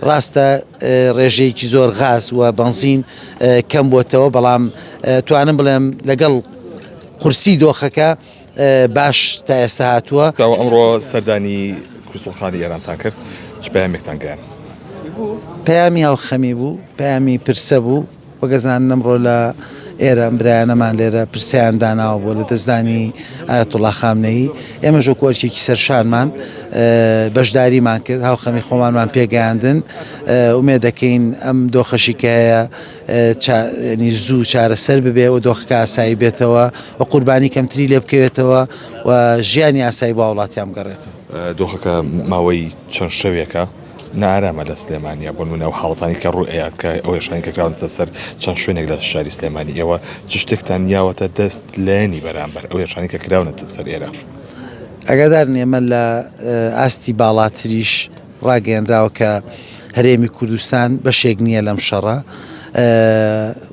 ڕاستە ڕێژەیەکی زۆر غاز و بەنزین کەم بۆتەوە بەڵام توانم بڵێم لەگەڵ قورسی دۆخەکە باش تا ئێستا هاتووە. کاوە ئەمڕۆ سەردانی کونسوڵخانەی ئێرانتان کرد، چ پەیامێکتان گەیاند؟ پەیامی هاوخەمی بوو، پەیامی پرسە بوو، وەک ئەزانن ئەمڕۆ لە ئێرە ئەم برایانەمان لێرە پرسەیان داناوە بۆ لەدەستدانی ئایەتوڵا خامنەیی، ئێمەش وەکو ئەرکێکی سەرشانمان بەشداریمان کرد، هاوخەمی خۆمانمان پێگەیاندن، ئومێد دەکەین ئەم دۆخەشی کە هەیە ینی زوو چارەسەر ببێ و دۆخەکە ئاسایی بێتەوە و قوربانی کەمتری لێ بکەوێتەوە و ژیانی ئاسایی بۆ هاوڵاتیان بگەڕێتەوە. دۆخەکە ماوەی چەند شەوێکە نائارامە لە سلێمانیە، بۆ نمونە ئەو حاڵەتانەی کە ڕوو ئەیات کە ئەو هێرشانەی کە کراونەتە سەر چەند شوێنێک لە شاری سلێمانی، ئێوە چ شتێکتان یاوەتە دەست لایەنی بەرامبەر ئەو هێرشانەی کە کراونەتە سەر ئێرە؟ ئاگادارن ئێمە لە ئاستی باڵاتریش ڕاگەیەنراوە کە هەرێمی کوردستان بەشێک نییە لەم شەڕە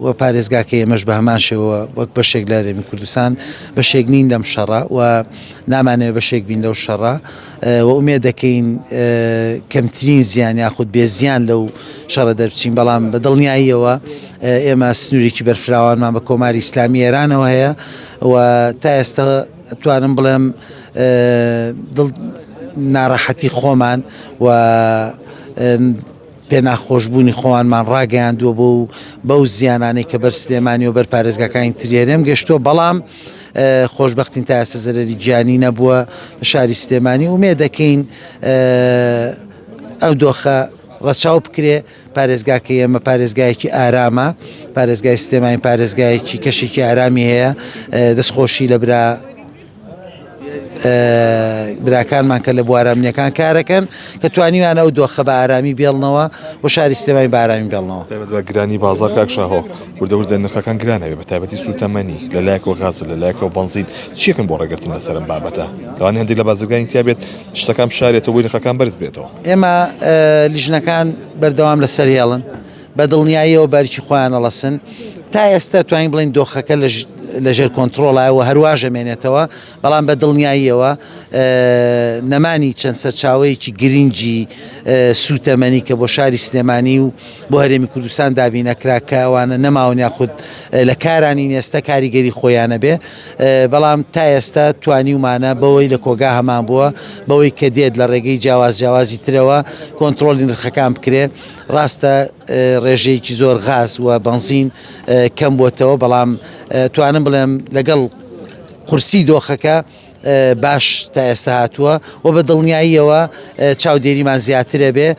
و پارێزگاکەی ئێمەش بە هەمان شێوە وەک بەشێک لە هەرێمی کوردستان بەشێک نین لەم شەڕە و نامانەوێت بەشێک بین لەو شەڕە و ئومێد دەکەین کەمترین زیان یاخود بێ زیان لەو شەڕە دەربچین بەڵام بە دڵنیاییەوە ئێمە سنوورێکی بەرفراوانمان بە کۆماری ئیسلامی ئێرانەوە هەیە و تا ئێستا ئەتوانم بڵێم دڵ ناڕەحەتی خۆمان و پێناخۆشبوونی خۆمانمان ڕاگەیاندووە بۆ و بەو زیانانەی کە بەر سلێمانی و بەر پارێزگاکانی تری هەرێم گەشتووە بەڵام خۆشببختین تا ئێستا زەرەری گیانی نەبووە لە شاری سلێمانی ومێ دەکەین ئەو دۆخە ڕەچاو بکرێ پارێزگاکەی ئێمە پارێزگایەکی ئارامە، پارێزگای سلێمانی پارێزگایەکی کەشێکی ئارامی هەیە، دەستخۆشی لە برا براکانمان کە لە بوارە ئەمنیەکان کارەکەن کە توانیویانە ئەو دۆخە بە ئارامی بێڵنەوە و شاری سلێمانی بە ئارامی بێڵنەوە. تایبەت بە گرانی بازاڕ کاک شاهۆ، وردە وردە نرخەکان گران ئەبێ بە تایبەتی سووتەمەنی، لە لایەکەوە غاز لە لایەکەوە بەنزین، چیەکەن بۆ ڕێگرتن لەسەر ئەم بابەتە؟ لەوانەیە هەندێک لە بازرگانی تیابێت شتەکان بشارێتەوە بۆی نرخەکان بەرز بێتەوە. ئێمە لیژنەکان بەردەوام لەسەر هێڵن بە دڵنیاییەوە بەرکی خۆیان ئەڵەسن تا ئێستا توانین بڵین دۆخەکە لەژێر کۆنتترۆڵایە و هەرواژ ئەمێنێتەوە بەڵام بە دڵنیاییەوە نەمانی چەند سەرچاوەیەکی گرنگی سوتەمەنی کە بۆ شاری سلێمانی و بۆ هەرێمی کوردستان دابینەکرا کە ئەوانە نەماون یاخود لە کارانی ئێستا کاریگەری خۆیانە بێ بەڵام تا ئێستا توانیومانە بەوەی لە کۆگا هەمان بووە بەوەی کە دێت لە ڕێگەی جیاواز جیاوازی ترەوە کۆنتترۆلی نرخەکان بکرێ ڕاستە ڕێژەیەکی زۆر غاز و بەنزین کەم بۆتەوە بەڵام توانم بڵێم لەگەڵ قورسی دۆخەکە باش تا ئێستا هاتووە و بە دڵنیاییەوە چاودێریمان زیاترە بێ.